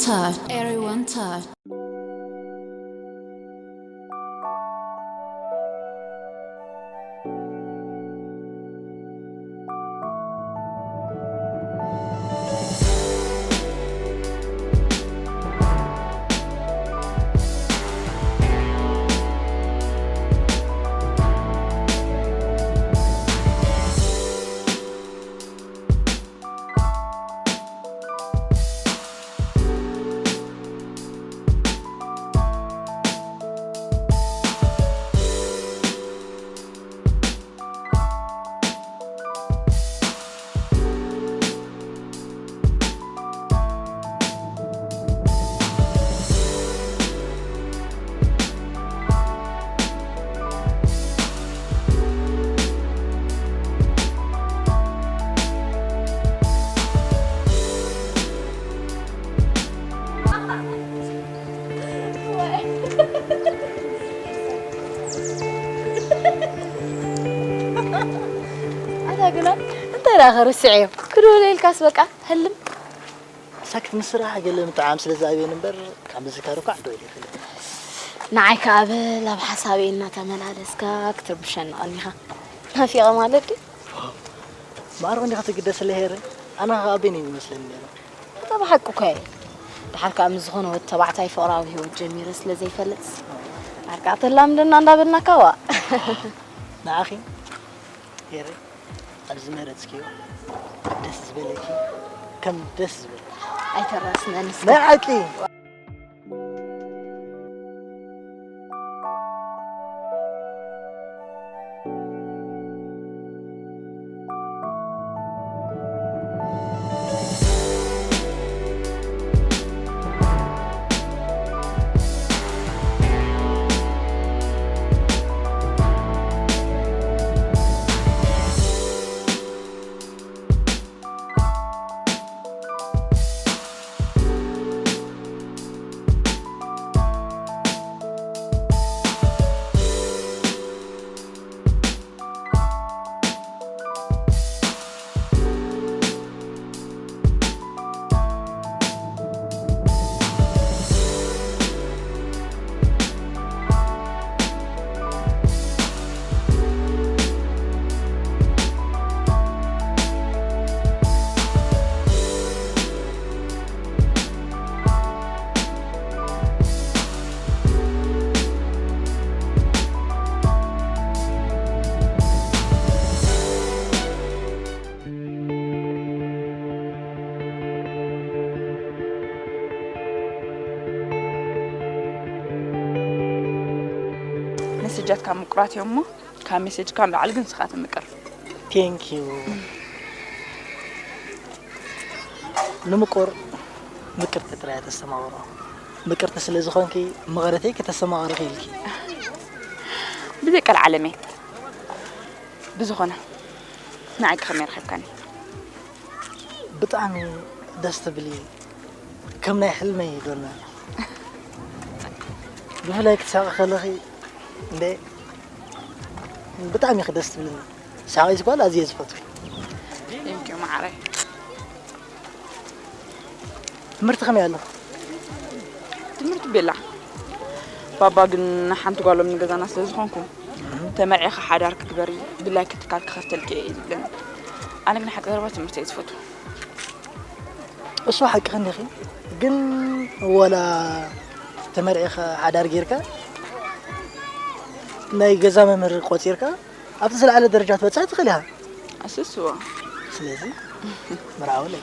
Touch. Everyone touch. ኣታ ግና እንታይ ደኣ ከርስዕዮ? ክድውለ ኢልካስ በቃ ህልም። ሳክት ምስ ስራሕ ገለ ምጥዓም ስለ ዝኣብየኒ እምበር ካብ ምዝካር እኳ ዓዲ ወይለ ይፈልጥ። ንዓይ ከኣ በል ኣብ ሓሳበይ እናተመላለስካ ክትርብሸኒ ቀኒኻ። ናፊቐ ማለት ድዩ? ማዕረ እንዲኻ ትግደስለይ ሄረ። ኣነ ኸኣ ኣቤን እዩ ዝመስለኒ ነይሩ። እታ ብሓቂ እኮ እየ። ደሓር ከኣ ምስ ዝኾነ ወዲ ተባዕታይ ፍቕራዊ ህይወት ጀሚረ ስለ ዘይፈልጥ። ዓርቃ ተላምደና እንዳበልናካ ዋ። ንዓኺ ሄረ፣ ኣብ ዝመረጽክዮ ደስ ዝበለኪ ከም ደስ ዝበለኪ። ኣይተራስነን እስከ። ናይ ሓቂ። መሰጃትካ ምቁራት እዮም እሞ፣ ካብ መሰጅካ ንላዕሊ ግን ንስኻ ትምቅር። Thank you። ንምቁር ምቅርቲ ጥራይ ተስተማቕሮ። ምቅርቲ ስለ ዝኾንኪ ምቕርቲ ከተስተማቕሪ ኢልኪ። ብዘይ ቀልዓለመይ። ብዝኾነ፣ ንዓይ ከመይ ረኺብካኒ? ብጣዕሚ ደስ ትብሊ። ከም ናይ ሕልመይ ዶና። ብፍላይ ክትሳቂ ከለኺ እንዴ ብጣዕሚ ኢኺ ደስ ትብልኒ። ሳቂ ጓል ኣዝየ ዝፈትው። Thank you ማዓረይ። ትምህርቲ ከመይ ኣሎ? ትምህርቲ ቤላ። ባባ ግን ሓንቲ ጓሎም ንገዛና ስለ ዝኾንኩ፣ ተመርዒኻ ሓዳር ክትግበሪ ብላኪ ትካል ክኸፍተልኪ እየ እዩ ዝብለኒ። ኣነ ግን ሓቂ ዘረባ ትምህርቲ እየ ዝፈቱ። እሱ ሓቂ ክንዲኺ ግን፣ ወላ ተመርዒኻ ሓዳር ጌርካ ናይ ገዛ መምህር ቆጺርካ ኣብቲ ዝለዓለ ደረጃ ትበጽሕ ትኽእል ኢኻ። ኣስስዎ። ስለዚ መርዓውለይ።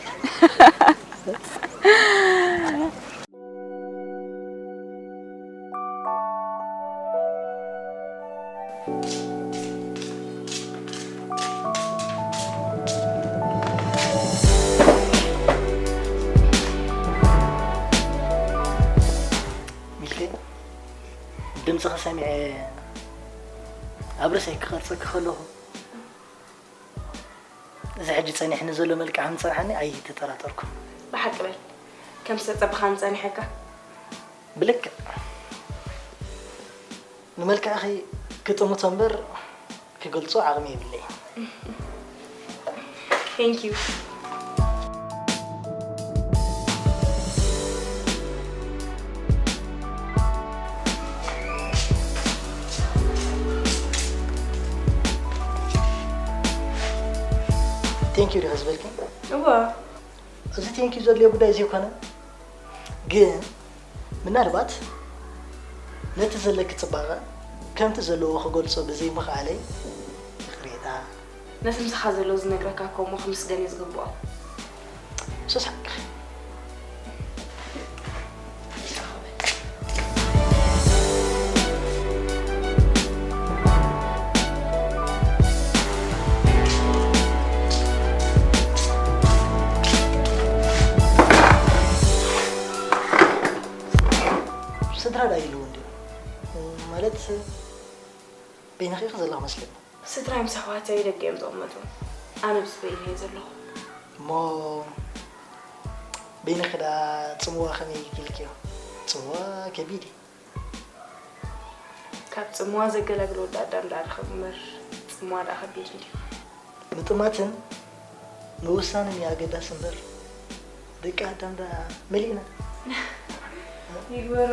ሚልከይ፣ ድምፅኺ ሰሚዐ ኣብ ርእሰይ ክቐርፀኪ ከለኹ፣ እዚ ሕጂ ጸኒሕኒ ዘሎ መልክዕ ከም ዝጸንሓኒ ኣይተጠራጠርኩን። ብሓቂ በል፣ ከም ዝተጸበኻኒ ጸኒሐካ። ብልክዕ። ንመልክዕኺ ክጥምቶ እምበር ክገልጾ ዓቕሚ የብለይን። Thank you። ቴንኪዩ ዲኻ ዝበልኪ? እወ። እዚ ቴንኪዩ ዘድልዮ ጉዳይ ዘይኮነ፣ ግን ምናልባት ነቲ ዘለኪ ጽባቐ ከምቲ ዘለዎ ክገልጾ ብዘይምኽኣለይ ይቕሬታ። ነቲ ምሳኻ ዘሎ ዝነግረካ እኮ እሞ ክምስገን እዩ ዝግብኦ። ሱስ ሓቅኺ። ስድራ ዳ ይህልው እንዲሁ ማለት በይንኺ ኢኺ ዘለኹ መስለኒ። ስድራይ ምስ ኣሕዋተይ ደገ እዮም ዝቕመጡ። ኣነ ምስ በይነይ እየ ዘለኹ። እሞ በይንኺ ዳ ጽምዋ ከመይ ኢልክዮ? ጽምዋ ከቢድ እዩ። ካብ ጽምዋ ዘገላግል ወዲ ኣዳም ደኣ ርኸብ እምበር ጽምዋ ደኣ ከቢድ እንድዩ። ምጥማትን ምውሳንን እዩ ኣገዳሲ እምበር ደቂ ኣዳም ደኣ መሊእና። ይግበሮ።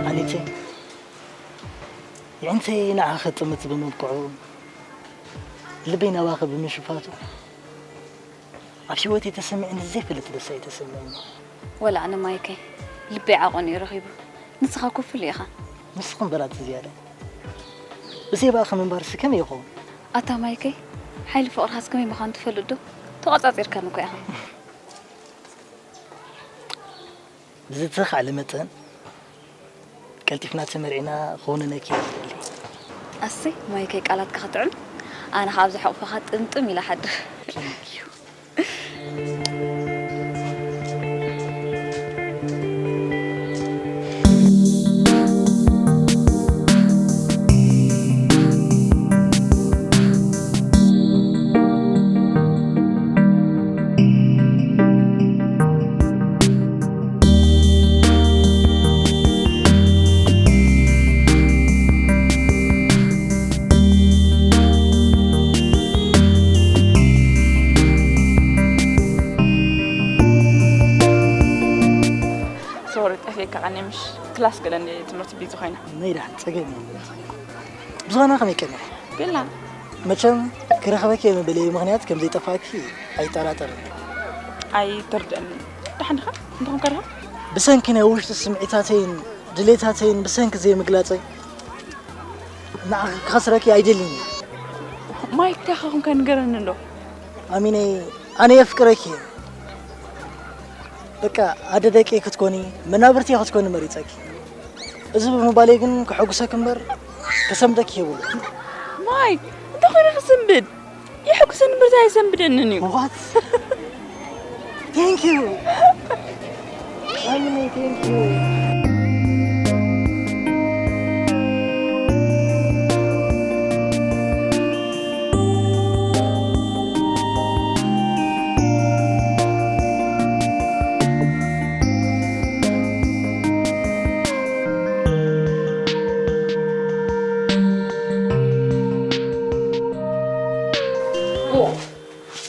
ኣሌክሰይ፣ የዕንተይ ንዓኺ ክጥምት ብምብቅዑ፣ ልበይ ናባኺ ብምሽፋቱ፣ ኣብ ህይወተይ ተሰሚዕኒ ዘይፈልጥ ደስታ እዩ ተሰሚዕኒ። ወላ ኣነ ማይከይ፣ ልበይ ዓቐኑ እዩ ረኺቡ። ንስኻ እኮ ፍሉይ ኢኻ። ንስኺ እምበር ኣቲ ዝያዳ። ብዘይ ብኣኺ ምንባርሲ ከመይ ይኸውን? ኣታ ማይከይ፣ ሓይሊ ፍቕርኻስ ከመይ ምዃኑ ትፈልጥ ዶ? ተቖጻጺርካኒ እኮ ኢኻ። ብዝተኻእለ መጠን ቀልጢፍና ተመርዒና ክውንነኪ እየ ዝደሊ። ኣሰይ ማይከይ ቃላትካ ክጥዕም ኣነ ካብ ዝሕቕፈኻ ጥምጥም ኢለ ሓድር። ሶሪ ጠፊእካ ቀኒየ ምሽ ክላስ ገለ እንደ ትምህርቲ ቢዚ ኮይና። ነይ ደሓን ጸገም የለን። ብዝኾነ ከመይ ቀኒኺ? ቤላ መቸም ክረኽበኪ እየ መበለይ ምኽንያት ከም ዘይጠፋእኪ ኣይጠራጠርን። ኣይትርድእኒ። ደሓን ዲኻ? እንተኾንካ ዲኻ? ብሰንኪ ናይ ውሽጢ ስምዒታተይን ድሌታተይን ብሰንኪ ዘይምግላጸይ ንዓኺ ክኸስረኪ ኣይደልን እየ። ማይክ እንታይ ኾንካ ንገረኒ እንዶ። ኣሚነይ ኣነ የፍቅረኪ እየ። በቃ ኣደ ደቂ ክትኮኒ መናብርቲ ክትኮኒ መሪጸኪ። እዚ ብምባለይ ግን ከሐጉሰኪ እምበር ከሰምደኪ የብሉ። ማይ እንታይ ኮይኑ ክስንብድ? የሐጉሰኒ እምበር ኣይሰንብደንን እዩ። What? Thank you. Finally, thank you.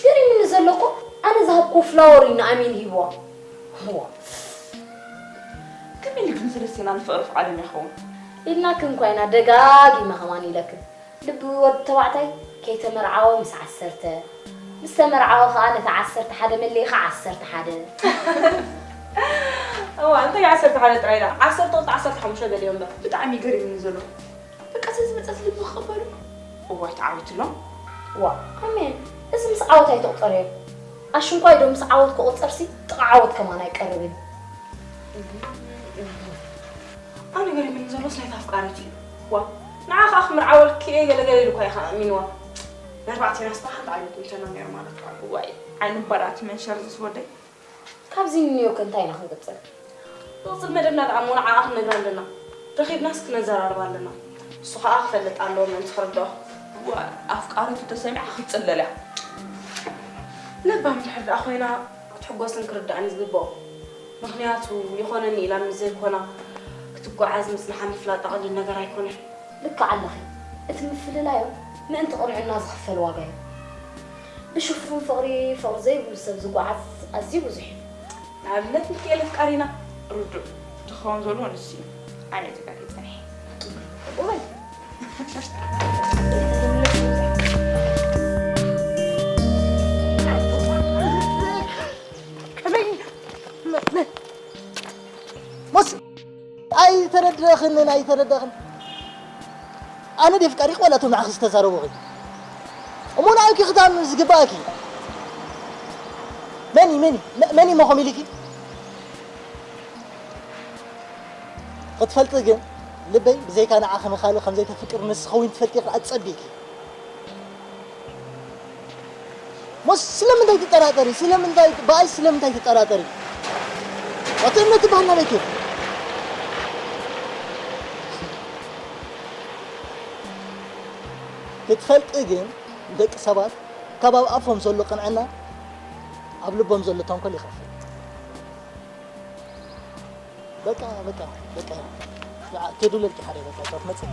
ገሪሙኒ ዘሎ እኮ ኣነ ዝሃብክዎ ፍላወር እዩ ንኣሜን ሂብዋ። እዋ። ከመይ ኢሉ ግን ሰለስቴና ንፍቕሪ ፍቓደኛ ይኸውን? ኢልናክን እኳ ኢና ደጋጊመ ከማን ኢለክን። ልቢ ወዲ ተባዕታይ ከይተመርዓወ ምስ ዓሰርተ፣ ምስ ተመርዓወ ኸዓ ነታ ዓሰርተ ሓደ መሊእኻ ዓሰርተ ሓደ። እዋ እንታይ ዓሰርተ ሓደ ጥራይ ኢላ ዓሰርተ ክልተ ዓሰርተ ሓሙሽተ በልዮ እምበር። ብጣዕሚ እዩ ገሪሙኒ ዘሎ። በቃ ስለዝመፀት ልቢ ክቕበሉ። እዋይ ተዓዊትሎም። ዋ ኣሜን እዚ ምስ ዓወት ኣይትቑፀርዮ። ኣሽንኳይ ዶ ምስ ዓወት ክቑፀርሲ ጥቓ ዓወት ከማን ኣይቀርብን። ኣነ ገሪሙኒ ዘሎስ ናይታ ኣፍቃሪት እዩ። ዋ ንዓ ከዓ ክምርዓወልኪ እየ ገለ ገለ ኢሉ እኳ ኢኻ ኣእሚንዋ። ንኣርባዕቴና ስባ ሓንቲ ዓይነት ምተና ነይሩ ማለት እዩ። ዋይ፣ ዓይኑ ባራቲ መንሸር ዝስወደይ። ካብዚ ንንዮ ከ እንታይ ኢና ክንቅጽል? ዝቕጽል መደብና ደኣ እሞ ንዓኣ ክንነግራ ኣለና። ረኺብናስ ክነዘራርባ ኣለና። እሱ ኸኣ ክፈልጥ ኣለዎ ምእንቲ ክርድኦ። ዋ፣ ኣፍቃሪቱ ተሰሚዓ ክትጽለል እያ። ለባም እንድሕር ደኣ ኮይና ክትሕጎስን ክርድኣን እዩ ዝግብኦ። ምኽንያቱ ይኾነኒ ኢላ ምስ ዘይኮና ክትጓዓዝ ምጽንሓ ምፍላጣ ቀሊል ነገር ኣይኮነን። ልክዕ ኣለኺ። እቲ ምፍልላዮም ምእንቲ ቅንዕና ዝኽፈል ዋጋ እዩ። ብሽፉን ፍቕሪ ፍቕሪ ዘይብሉ ሰብ ዝጓዓዝ ኣዝዩ ብዙሕ እዩ። ንኣብነት ሚኪኤል ኣፍቃሪና። ርዱእ። እቲ ክኸውን ዘለዎ ንሱ እዩ። ኣነ ተጋግየ ጸኒሐ። ጽቡቕ በል። ሞስ ኣይተረደእኽንን ኣይተረደእኽን ኣነ ደፍቃሪኽ ዋላ እቶም ንዓኺ ዝተዛረቡኺ እሞ ንዓኪ ክታም ዝግባእኪ መኒ መኒ መኒ መኾም ኢልኪ ክትፈልጢ ግን ልበይ ብዘይካ ንዓኺ ንኻልእ ከም ዘይተፍቅር ንስኺ እውን ትፈልጢ ኢኺ ኣጸቢቂ ሞስ ስለምንታይ ትጠራጠሪ ስለምንታይ ብኣይ ስለምንታይ ትጠራጠሪ ኣቲ እምነት ትበሃል ናበይ ከይዱ ክትፈልጢ ግን ደቂ ሰባት ካብ ኣብ ኣፎም ዘሎ ቅንዕና ኣብ ልቦም ዘሎ ተንኮል ይኸፍእ በቃ በቃ በቃ ያ ተዱለልኪ ሓደ በቃ ካብ መጽእ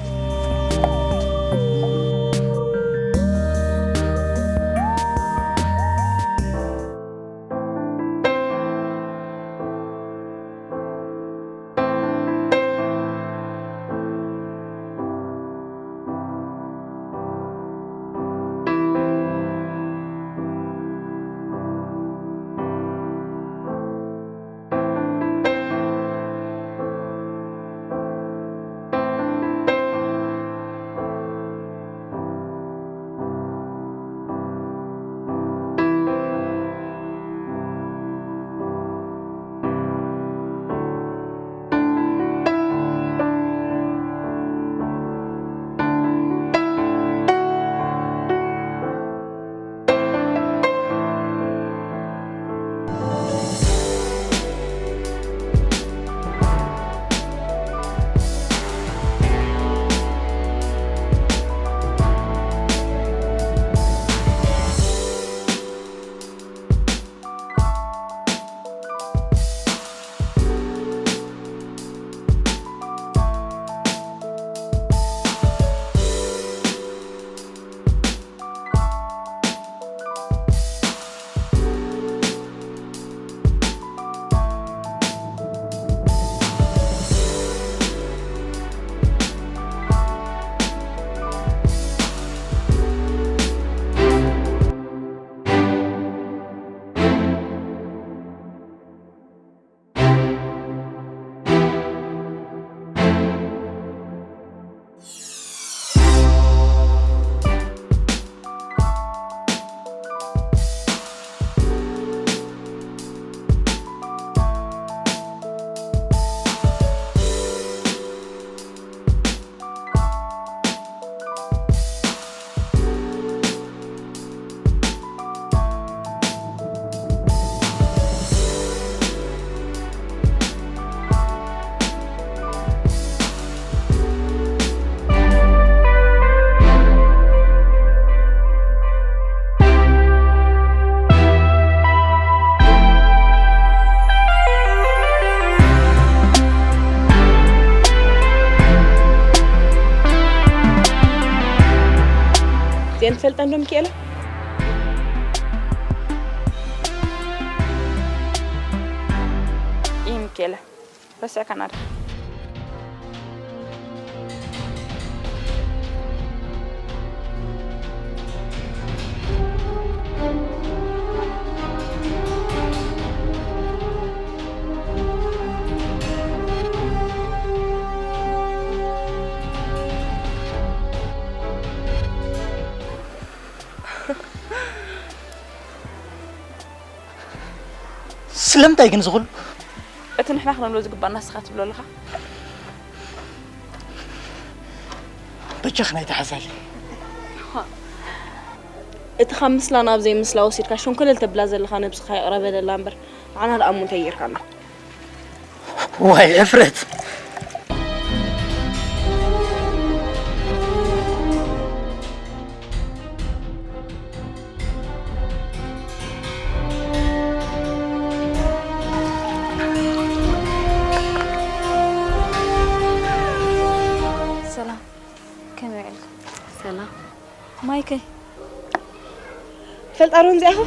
እዚአን ትፈልጠን ዶ ሚካኤላ? ይህ ሚካኤላ ረሲዕካ ናዳ ስለምንታይ ግን ዝኹሉ እቲ ንሕና ክነብሎ ዝግባና ንስኻ ትብሎ ኣለኻ። እቻ ክናይ ተሓዛሊ እቲ ካብ ምስላ ናብ ዘይምስላ ወሲድካ ሸንኮለል ተብላ ዘለኻ ነብስኻ ይቕረ በለላ እምበር ንዓና ደኣ እሞ እንታይ ጌርካና? ዋይ ሕፍረት። ሰላም፣ ከመይ ውዒልካ? ሰላም። ማይከይ? ፈልጣ ዶ እዚኣኻ?